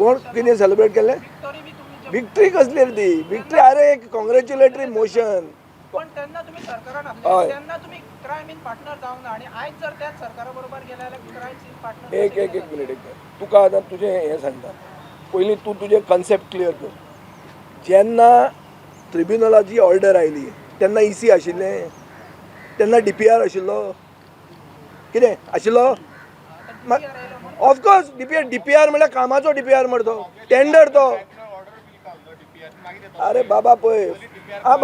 कोण कितें सेलिब्रेट केलें? विक्टोरी बी तुमी जे- विक्ट्री कसली रे ती विक्ट्री? अरे, एक कॉंग्रॅच्युलेटरी मोशन. पण तेन्ना तुम्ही सरकारान हय. आसले तेन्ना तुम्ही क्रायम इन पार्टनर जावंक ना आणि आयज जर त्याच सरकारा बरोबर गेले जाल्यार क्रायम इन पार्टनर? एक एक एक मिनिट, एक मिनिट. तुका आतां तुजें हें सांगता, पयलीं तूं तुजें कन्सेप्ट क्लियर कर. जेन्ना ट्रिब्युनलाची ऑर्डर आयली तेन्ना इसी आशिल्लें? तेन्ना डीपीआर आशिल्लो? कितें आशिल्लो? Of course DPR. डीपीआर म्हणल्यार कामाचो डीपीआर मरे तो, टेंडर तो. अरे बाबा, पळय, आं,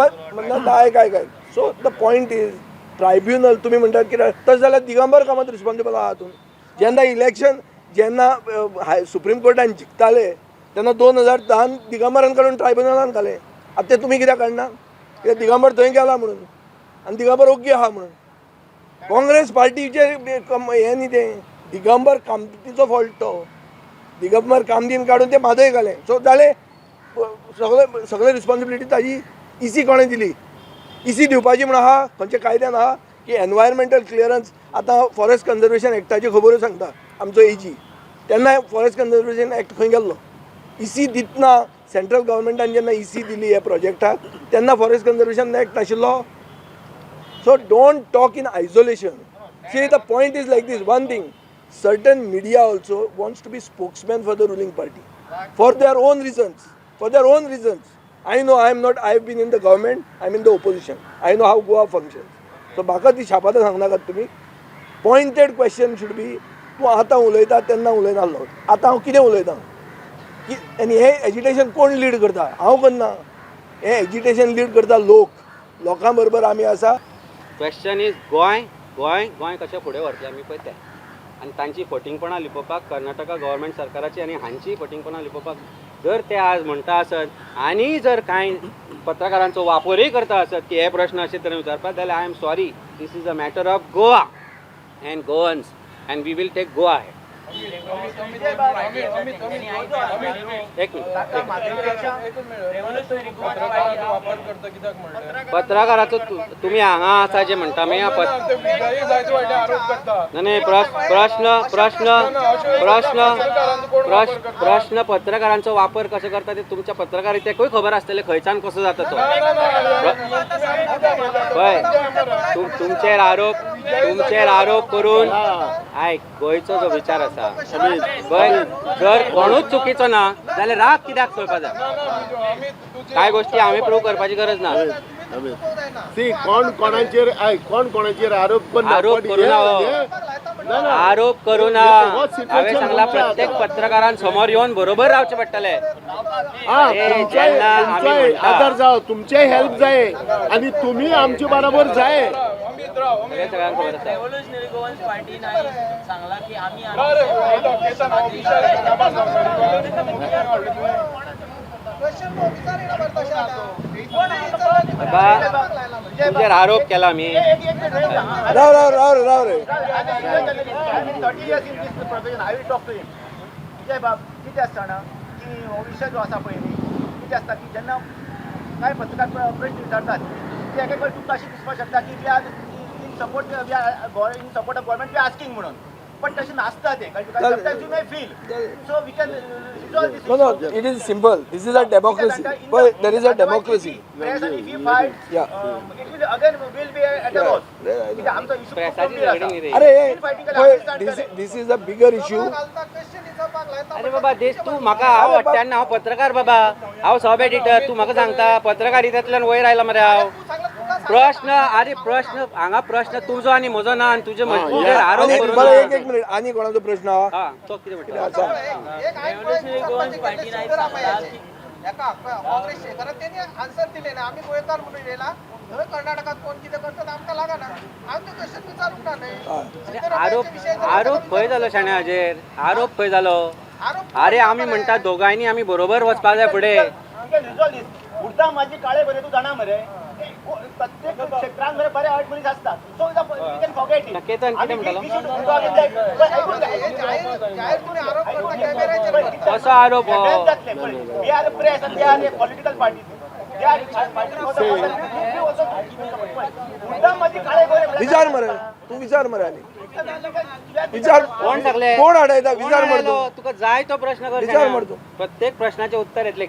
ना, आयक आयक आयक. So the point is, tribunal तुमी म्हणटात कितें, तशें जाल्यार दिगंबर कामत रिस्पॉन्सिबल आहा हातूंत. जेन्ना इलेक्शन, जेन्ना सुप्रीम कोर्टान जिखताले तेन्ना 2010न दिगंबरान काडून ट्रायब्युनलान घालें. आतां तें तुमी कित्याक काडना? कित्याक दिगंबर थंय गेला म्हणून आनी दिगंबर ओग्गी आहा म्हणून. काँग्रेस पार्टीचे हें न्ही तें, दिगंबर कामतीचो फॉल्ट तो. दिगंबर कामतीन काडून ते म्हादय घालें. सो जालें सगळें. सगळें रिस्पॉन्सिबिलिटी ताजी. इसी कोणें दिली? इसी दिवपाची म्हण आहा खंयच्या कायद्यान आहा की एनवायरमेंटल क्लियरन्स? आतां फॉरेस्ट कन्जर्वेशन एक्टाच्यो खबऱ्यो सांगता आमचो एजी. तेन्ना फॉरेस्ट कन्जर्वेशन एक्ट खंय गेल्लो? इसी दितना, सेंट्रल गव्हर्मेंटान जेन्ना इसी दिली ह्या प्रोजेक्टाक तेन्ना फॉरेस्ट कन्जर्वेशन एक्ट नाशिल्लो. So don't talk in isolation. See, the point is like this one thing: certain media also wants to be spokesman for the ruling party for their own reasons. For their own reasons. I know, I am not, I have been in the government, I am in the opposition. I know how Goa functions. So म्हाका ती शापातां सांगनाकात तुमी. Pointed question should be, तूं आतां उलयता, तेन्ना उलयनासलो. आतां हांव कितें उलयतां की आनी हें एजिटेशन कोण लीड करता? हांव करना. हें एजिटेशन लीड करता लोक. लोकां बरोबर आमी आसा. Question is Goa, Goa, Goa कशें फुडें व्हरतलें आमी पळय तें आनी तांची फटींगपणां लिपोवपाक, कर्नाटका गव्हर्मेंट सरकाराची आनी हांची फटींगपणां लिपोवपाक जर ते आज म्हणटा आसत आनी जर कांय पत्रकारांचो वापरूय करता आसत की हे प्रश्न अशे तरेन विचारपाक, जाल्यार I am sorry, this is a matter of Goa and Goans and we will take Goa. एक मिनिट, एक मिनिट. पत्रकाराचो तुमी हांगा आसा जे म्हणटा आमी नाही नाही, प्रश्न प्रश्न प्रश्न प्रश्न प्रश्न पत्रकारांचो वापर कसो करता ते तुमच्या पत्रकारितेकूय खबर आसतलें, खंयच्यान कसो जाता तो. पळय, तुमचेर आरोप करून, आयक, गोंयचो जो विचार आसा पळय, जर कोणूच चुकीचो ना जाल्यार राग कित्याक करपा जाय? कांय गोश्टी हांवें प्रूव करपाची गरज ना. सी, कोण कोणाचेर, आयक, कोण कोणाचेर आरोप करना. आरोप पण करू ना हो. ना, ना. आरोप करू ना. हो situation हांवें सांगला, तुमचें प्रत्येक आतां. पत्रकारान समोर येवन बरोबर रावचें पडटलें. हा. ए, तुमचोय जेन्ना आमी तुमचोय म्हणटा- आदार जावो, तुमचेय हेल्प जाय आनी तुमी आमचे बरोबर जाय. सगळ्या सगळ्यांक खबर आसा. रेव्होल्युशनरी गोवन्स पार्टीन आयज सांगला की आमी बाबा, तुमचेर आरोप केला आमी. राव राव राव रे, राव रे. 30 years in this profession, I will talk to him. Vijay बाब, कितें आसता जाणा की हो विशय जो आसा पळय न्ही, कितें आसता की जेन्ना कांय पत्रकार प्रश्न विचारतात ते एक एक वेळ तुमकां अशें दिसपाक शकता की we are in support of government we asking म्हणून, पण तशें नासता तें, कारण sometimes you may feel, so we can resolve this. No, it is simple. This is a democracy. But there is a democracy. Press and if you fight, it will again will be at a loss. कित्याक आमचो issue खूब प्रेसाची गंभीर आसा. झगडी न्ही रे. अरे पळय, this is a bigger issue. अरे बाबा, देश तूं म्हाका, हांव वाट्यान, हांव पत्रकार बाबा, हांव सब एडिटर. तूं म्हाका सांगता, पत्रकारितेंतल्यान वयर आयला मरे हांव. प्रश्न, अरे प्रश्न हांगा, प्रश्न तुजो आनी म्हजो ना आनी तुजे तुजेर आरोप आनी करूं बरं, एक ना. एक मिनिट. आनी कोणाचो प्रश्न आहा? हा, तो कितें म्हणटा? आसा. रेव्होल्युशनरी गोवन्स पार्टीन आयज सांगला की एका काँग्रेसचे, कारण त्यांनी आन्सर दिले ना. आम्ही गोंयकार म्हणून येयला थंय, कर्नाटकात कोण कितें करतात आमकां लागना. हांवें ते क्वेश्चन विचारूंक ना न्ही. अरे, आरोप, आरोप खंय जालो शाण्या? हाजेर आरोप खंय जालो? आरोप अरे, आमी म्हणटा दोगांयनी आमी बरोबर वचपाक जाय फुडें. We can resolve this. उडता माझी काळे बरे, तूं जाणा मरे, प्रत्येक क्षेत्रान मरे बरे वायट मनीस आसतात, so we can forget it. Ketan कितें म्हणटालो? जाहीर जाहीर तुम्ही आरोप करता, कॅमेराचेर करता. कसो आरोप हो? We are press and they are political party. They are party. उडता माझी काळे गोरे. विचार मरे, तूं विचार मरे आनी. विचार. कोण सांगले? कोण आडायता? कोण विचार आडायलो? मरतो. तुका जाय तो प्रश्न कर विचार शाण्या. मरतो. प्रत्येक प्रश्नाचे उत्तर येतले.